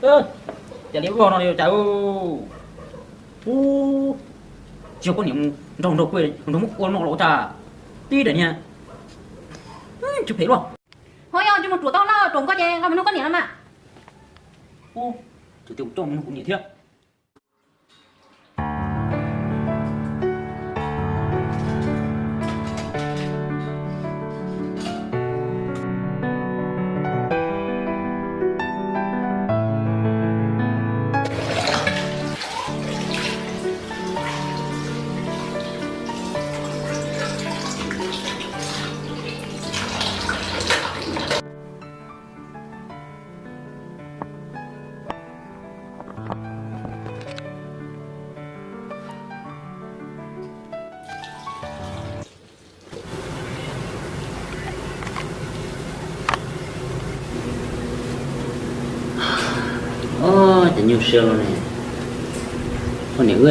Cas li vog no li cas? Ub, tsis yog poj niam mus nrog nraug pw, nrog muab ua no los ua cas? Tib daim niag tsis phem luaj. Ho yog tsis mus ruam tau lawm, ruam koj ces nqa mus nug koj niam los mas. Ub, tseem tias kuv coj mus nug kuv niam thiab. Ob, cas nyuaj siab los ne. Poj niam wb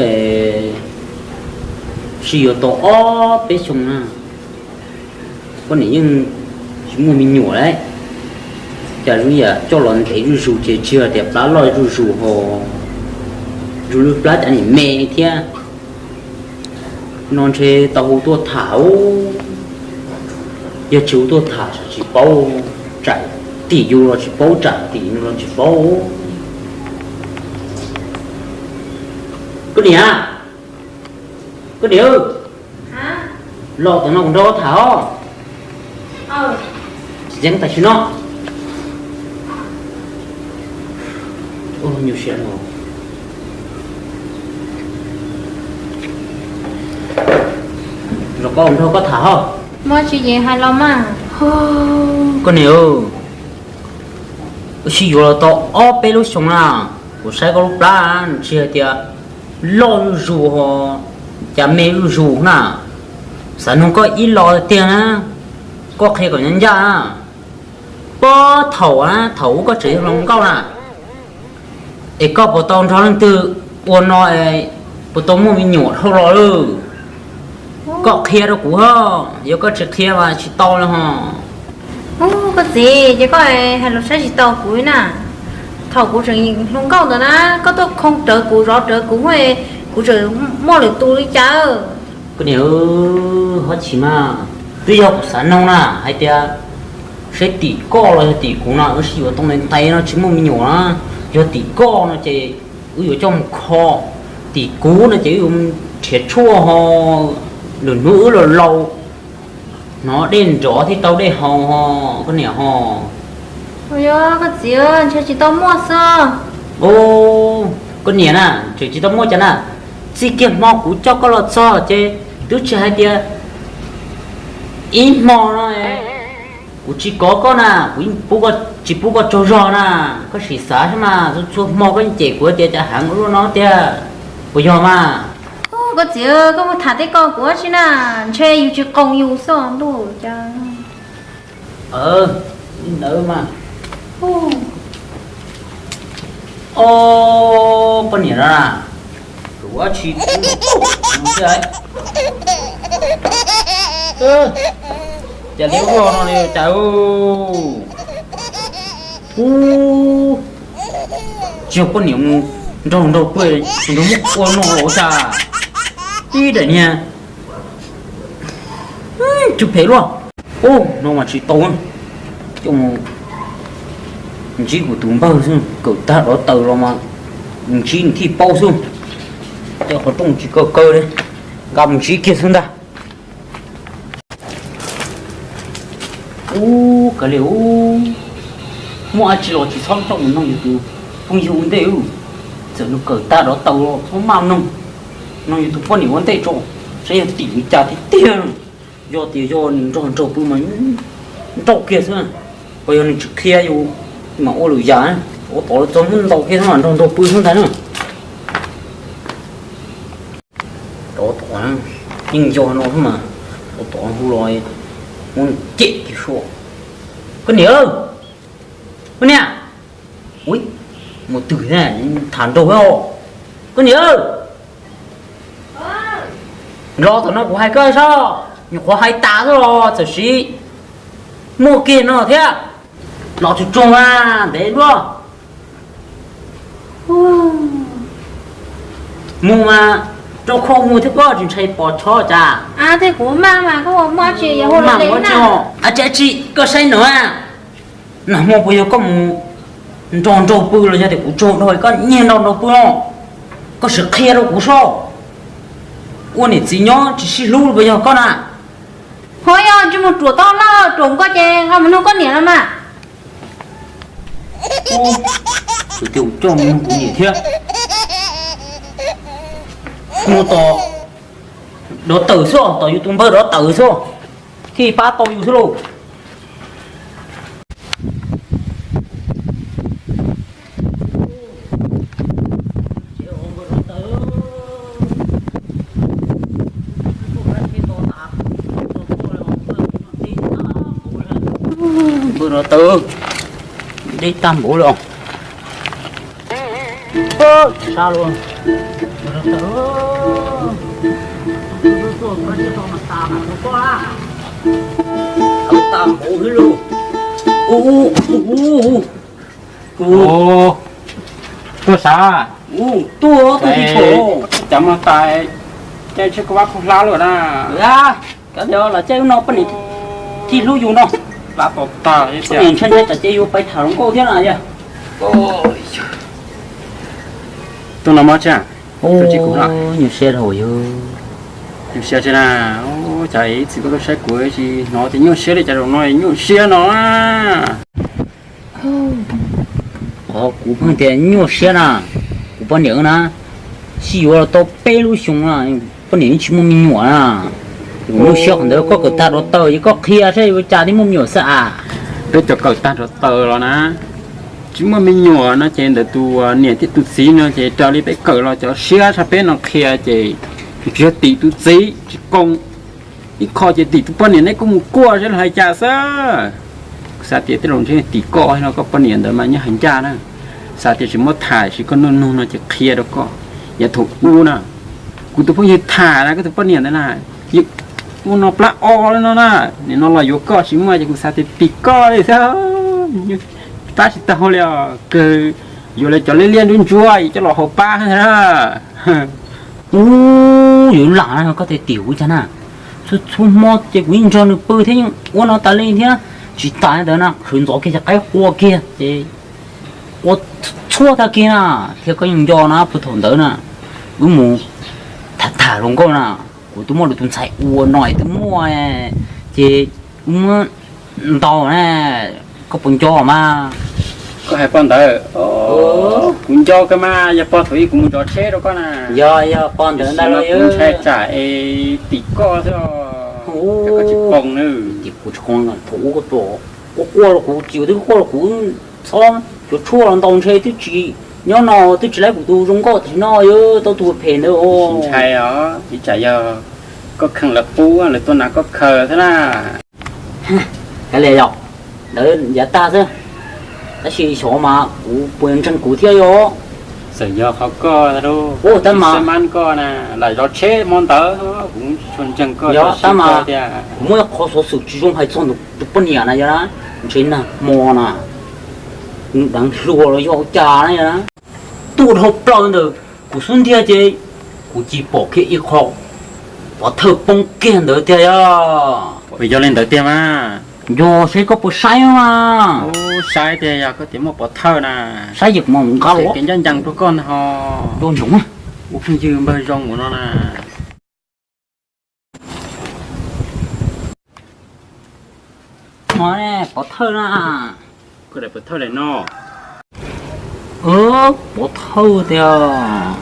sib yuav tau ob peb xyoo na, poj niam yeej tsis muaj me nyuam lawm. Cas zoo yam coj los ntev zuj zus ces tsis hais tias plab loj zuj zus ho, zoo li plab cov niag me thiab. No ntshe tau hu tuaj tham, yog tsis hu tuaj tham tsis paub, tsam tim yus los tsis paub, tsam tim nws los tsis paub. Koj niam, koj niam, los tom no kuv nrog koj tham os. Tsis txeeb tam sim no. Nyuaj siab no. Los koj nrog koj tham os. Muaj tsis ces hais los mas. Koj niam, wb sib yuav los tau ob peb lub xyoo na, kuv saib koj lub plab tsis hais tias loj zuj zus ho, cas me zuj zus na. Xav nug koj ib lo tiag na, koj qhia kom nyob ncaj na. Puag thaum na, thaum ub koj tseem yog hluas nkauj na, es koj puas tau nrog leej twg ua no, puas tau muaj me nyuam dhau los lawm? Koj qhia rau kuv ho, yog koj tsis qhia mas tsis tau li ho. Ub, koj txiv, ces koj hais los saib tsis tau kuv na. Thaum kuv tseem hluas nkauj ntawd na, koj tuaj khoo rawv kuv zov rawv kuv, kuv tseem muaj lwm tus li cas. Koj niam, ho tsis mas, twb yog kuv xav noog na, hais tias seb tim koj los yog tim kuv no, wb sib yuav tau ntev ntev no tsis muaj me nyuam na. Yog tim koj no ces wb yuav coj mus kho, tim kuv no ces wb yuav nrhiav tshuaj ho, lwm hnub wb los laus hnov dej nrov thiaj tau dej haus ho, koj niam ho. Yog koj txiv, ntshe tsis tau muaj xwb. Koj niam na, tseem tsis tau muaj cas na. Txij kiag hmo kuv coj koj los txog ces twb tsis hais tias ib hmo no kuv tsis kov koj na, kuv tsis pub koj tsaug zog na. Koj sim xav saib mas, txhua txhua hmo koj cem kuv tias cas heev ua luaj no tiag, puas yog mas? Koj txiv, koj mus tham tej ko kuv ua tsi na, ntshe yus tsis qoos yus xwb ntuj cas. Li ntawd mas. Ob, poj niam no na, kuv ua tsi, cas li ua no li cas. Ub, tsis yog poj niam mus nrog nraug pw, nrog muab ua no los cas? Tib daim niag tsis phem luaj. Ub, no mas tsis tau, coj mus ntsib kuv tus npawg xwb, kawm tag dov taws los mas ntsib nws thiaj paub xwb. Cov qhov rooj tsis kaw kaw li, nqa mus ntsib kiag xwb ntag. Ub, kav liam, muaj dab tsi los tsis txhob coj mus noog yus tus phooj ywg ua ntej. Txawm nws kawm tag dov taws los txhob maj noog, noog yus tus poj niam ua ntej tso, saib yog tim li cas tiag tiag. Yog tias yog nws nrog nraug pw mas nrauj kiag xwb, ho yog nws tsis qhia yus mas ua lwm yam, ua tod txog hnub ntaus kiag xwb mas nrog nraug pw xwb ntag na. Rov tom, yeej yog no xwb mas, rov tom hu los muab nws cem kiag sua. Koj niam, koj niam, ui, mus twg tham nraug os. Koj niam, los tom no kuv hais koj saib, nyuam qhuav hais tas xwb los txawm sim muaj kiag no thiab. Los tsuag tsuag mas ntev luaj. Mus mas rau khau mus thiab, koj tsis ntshai pom tshob cas? Tej kuv maj mas koj ua muaj tsis yog hu los le na. Ab tsi ab tsi, koj saib no, nag hmo puas yog koj mus nrog nraug pw los yog tias kuv tsaug dhau koj nyiag nrog nraug pw no? Koj sim qhia rau kuv soj. Ua niam txiv nyob tsis sib hlub puas yog koj na? Ho yog tsis mus ruam tau lawm, ruam koj ces nqa mus nug koj niam los mas. Tus twg ua coj mus nug kuv niam thiab? Mus tom dov tawm xwb, tom yus tus npawg dov tawm xwb, thiaj pab tau yus xwb lauj. Npawg dov tawm, deb tag npaum li os. Sab lauj. Tawm tag npaum li lauj. Ub, ub, ub, ub. Tuaj sav. Ub, tuaj, tuaj tsis pom. Cas mloog tais, caij tsheb koj vab khaub hlab luaj na. Kav liam los caij lub no poj niam thiaj hlub yus no. Hlab tau tag, poj niam ntshai ntshai tsam ces yus pais tham hluas nkauj thiab na yog. Tuaj no mob tsi? Nyuaj siab dhau yog. Nyuaj siab tsi na? Cas ib txwm koj tuaj saib kuv tsis hnov tias nyuaj siab li, cas zaum no nyuaj siab no na? Qhov kuv pheej tias nyuaj siab na, kuv poj niam na, sib yuav los tau peb lub xyoo na, poj niam yeej tsis muaj me nyuam na. Kuv nyuaj siab qhov ntawd, koj kawm tag rov taws ces koj qhia saib yuav cas thiaj muaj me nyuam xwb a. Peb cov kawm tag rov taws los na, tsis muaj me nyuam no ces ntawm tus niam thiab tus txiv no ces raws li peb kawm los cov siab tshaj peb no qhia ces tsis yog tim tus txiv tsis koom, ib qho ces tim tus poj niam neb kuj mus kuaj seb los hais cas xwb. Xav tias tej zaum ntshe tim koj no, koj poj niam ntawd mas nyob hais ncaj na. Xav tias tsis muab tham, tsis koj nug nug no ces qhia rau koj. Yav thaum ub na, kuv tus phooj ywg tham na koj tus poj niam ntawd na, ua no plab o li no na, nim no los yuav koj tsis muaj ces kuv xav tias tim koj li xwb. Pab tsis tau li os, kawg yuav li cov liab liab ntsuab ntsuab coj los haus pab ntag na. Ub, yuav lam na, koj tias tim kuv cas na. Txhua txhua hmo ces kuv yeej nrog nws pw thiab yeej ua no tas li thiab. Tsis tas ntawd na, khwv ntxov kiag ces qaib qua kiag ces ua txhua tag kiag na, thiab koj yeej nco na, puag thaum ntawd na, wb mus tham tham hluas nkauj na, kuv twb muaj lwm tus ntxhais ua no twb muaj, ces wb muab ntaus na, koj puas nco mas? Koj hais pog ntawd, kuv nco kawg mas, yog pog thaum ub kuv mus zov tsheb rau koj na. Yog, yog pog ntawd ntag los kuv ntshai tsam es tim koj xwb, koj tsis koom na. Tim kuv tsis koom, thaum ub koj quaj quaj los kuv tsis, twb quaj los kuv txhob cuav tshuaj los ntaus ntshe twb tsis nyob no, twb tsis laib kuv tus zoo nkauj tam sim no, yuav tau tus phem ntawd. Tsis ntshai os, ib tsam yog koj kheev lawv qub lawv tuaj hnav koj khaws xwb na. Kav liam yom, ntawd yav tag xwb, tab sis xyov mas kuv puas ntseeg kuv thiab yom. Txawm yog qhov koj, tab mas koj na, lam zov tsheb hmo ntawd kuv tsuas ntseeg koj, tab mas kuv muaj ib qho xov xwm tsis zoo hais txog tus poj niam na yog na, ntshe nag hmo na, nws deev hluas los yog ua cas na yog na, tuaj dhau plaws ntawm kuv xub ntiag ces kuv cia li pom kiag ib qho pov thawj poob kiag ntawd tiag yog. Puas yog li ntawd tiag mas? Yog, saib koj puas saib mas. Saib tiag, yog koj tias muaj pov thawj na, saib ces kuv mam nqa los kev ncaj ncees rau koj ntag ho. Ua ntsoov, ua phooj ywg npawg zoo ua no na. Pov thawj na. Koj daim pov thawj daim no. Pov thawj tiag.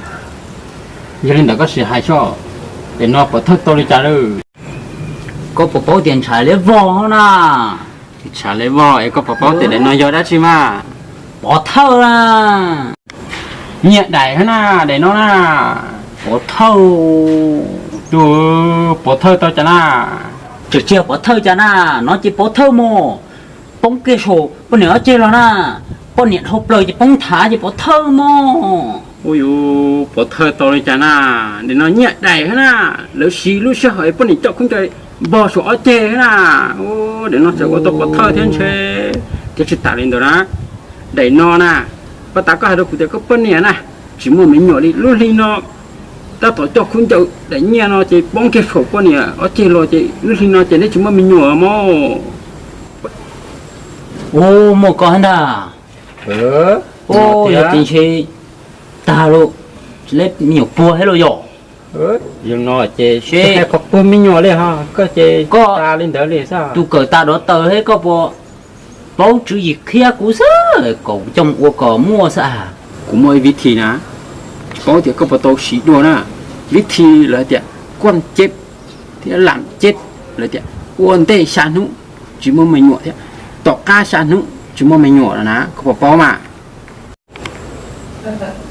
Yog li ntawd koj sim hais soj, daim no pov thawj tau li cas lawm? Koj puas paub tias ntshav liab vog na? Ntshav liab vog es koj puas paub tias daim no yog dab tsi mas? Pov thawj na. Nyiaj daim hab na, daim no na. Pov thawj. Tus pov thawj tau cas na? Tseem tsis yog pov thawj cas na, no ces pov thawj mog. Poob kiag saum poj niam ob ceg los na, poj niam dhau plaws ces poob thav ces pov thawj mog. Ua yus pov thawj tau li cas na, daim no nyiaj daim hab na, lawv siv lub sij hawm poj niam coj khaub ncaws npog saum ob ceg hab na. Daim no txawm ua tau pov thawj thiab ntshe, thiab tsis tas li ntawd na, daim no na, Pab tas koj hais rau kuv tias koj poj niam na tsis muaj me nyuam li, lub hli no tab tom coj khaub ncaws daim nyiaj no ces poob kiag saum poj niam ob ceg los ces lub hli no ces neb tsis muaj me nyuam mog. Ua muaj koj ntag. Ua yog tias ntshe tag lawm, tsis leb me nyuam puag thiab los yog. Yog no ces seb puag me nyuam li ho koj ces koj tas li ntawd li xwb. Tus kawm tas dov taws thiab koj puas paub tswv yim qhia kuv xwb kom coj mus ua kom muaj xwb as. Kuv muaj ib vib thi na, tsis paub tias koj puas tau siv dua na. Vib thi lawv tias kuaj ceb thiab lam ceb, lawv tias ua ntej xya hnub tsis muaj me nyuam thiab tom qab xya hnub tsis muaj me nyuam no na, koj puas paub mas?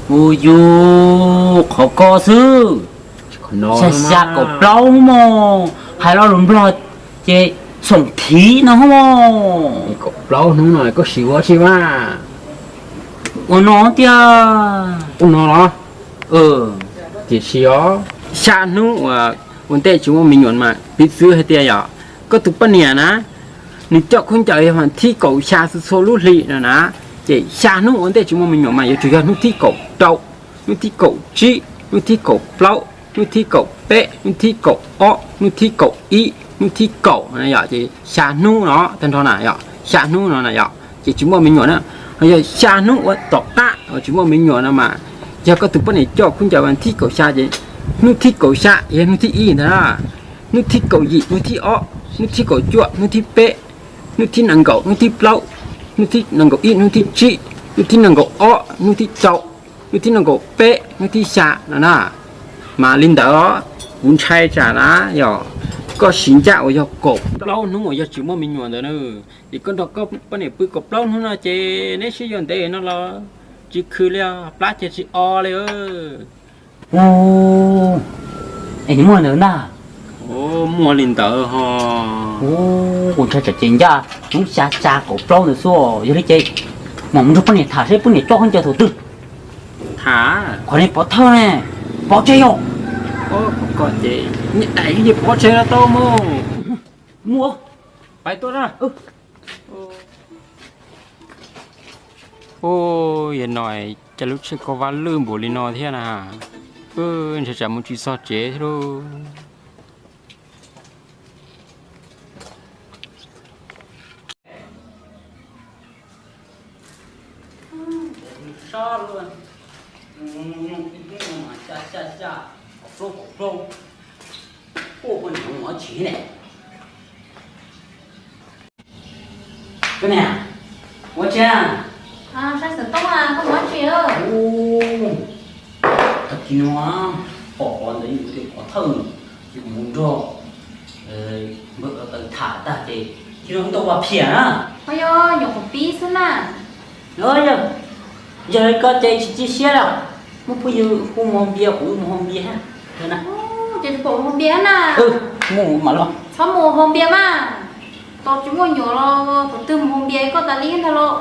Ua yus qhov ko xwb, xya xya kaum plaub hnub mog, hais lo lus Nplog ces xoom thiv no mog. Kaum plaub hnub no koj siv ua dab tsi mas? Ua no tiag. Ua no los? Tiam sis os, xya hnub uas ua ntej tsis muaj me nyuam mas piv txwv hais tias yog koj tus poj niam na, nws coj khaub ncaws yog vas thib kaum xya xwb txhua lub hli no na, ces xya hnub ua ntej tsis muaj me nyuam mas yuav tsum yog hnub thib kaum rau, hnub thib kaum tsib, hnub thib kaum plaub, hnub thib kaum peb, hnub thib kaum ob, hnub thib kaum ib, hnub thib kaum, ces xya hnub no tag nrho na yom, xya hnub no na yom ces tsis muaj me nyuam na. Ho yog xya hnub ua tom qab uas tsis muaj me nyuam no mas, yog koj tus poj niam coj khaub ncaws vas thib kaum xya ces hnub thib kaum xya yog hnub thib ib ntag na, hnub thib kaum yim hnub thib ob, hnub thib kaum cuaj hnub thib peb, hnub thib nees nkaum hnub thib plaub, hnub thib nees nkaum ib hnub thib tsib, hnub thib nees nkaum ob hnub thib rau, hnub thib nees nkaum peb hnub thib xya no na. Mas li ntawd os, kuv ntshai tsam na yog koj siv ncaj uas yog kaum plaub hnub uas yog tsis muaj me nyuam ntawd na, ces koj nrog koj poj niam pw kaum plaub hnub no ces neb sib yuav ntev no los tsis khwv li, plab ces tsis o li. Es nws muaj ntawd ntag. Muaj li ntawd ho. Kuv ntshai tsam ces ncaj hnub xya xya kaum plaub ntawd xwb, yog li ces mam mus nrog poj niam tham seb poj niam coj khaub ncaws thaum twg. Tham? Qhov nej pov thawj ne, pov tseg yog. Koj ces niam tais yeej pov tseg no tau mus. Mus, pais tuaj na. Ub, yog no cas lub tsheb koj vaj lwj npaum li no thiab na. Ntshai tsam mus tsis txog tsev thiab lauj. Koj niam, ua tsi? Saib xov tooj, koj mus ua tsi? Tag kis no pom qhov ntawd yus tias pov thawj, yus mus nrog npawg Tawv tham tag ces tsis no wb tau ua phiam na. Yog nyuam qhuav pib xwb na. Yog, yog li ko ces tsis txaus siab los, muaj phooj ywg hu mus hau npias, kuv mus hau npias. Ces tsis pom mus hau npias na. Mus mam los. Txhob mus hau npias mas, tos tsis muaj nyuam los thaum twg mus hau npias koj tas li ntag los.